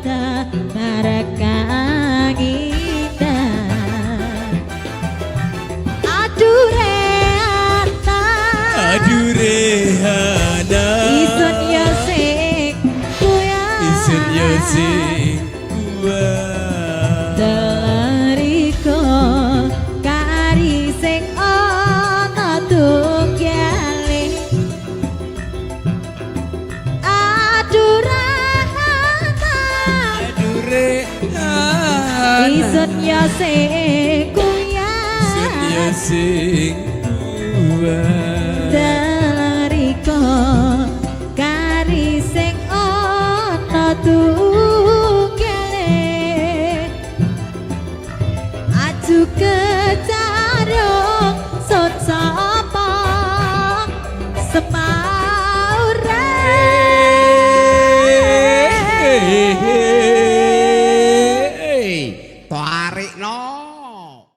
Mareka indah. Aduh Rehana. Aduh Rehana. Isun yo sing kuat. Isun yo sing kuat. Teleriko kari sing ana tunggale. Aduh Rehana. Aduh Rehana. Isun yo sing kuat. Isun yo sing kuat. Teleriko kari sing ana tunggale. Aju kecarung sun sapa semaure. Tarik no.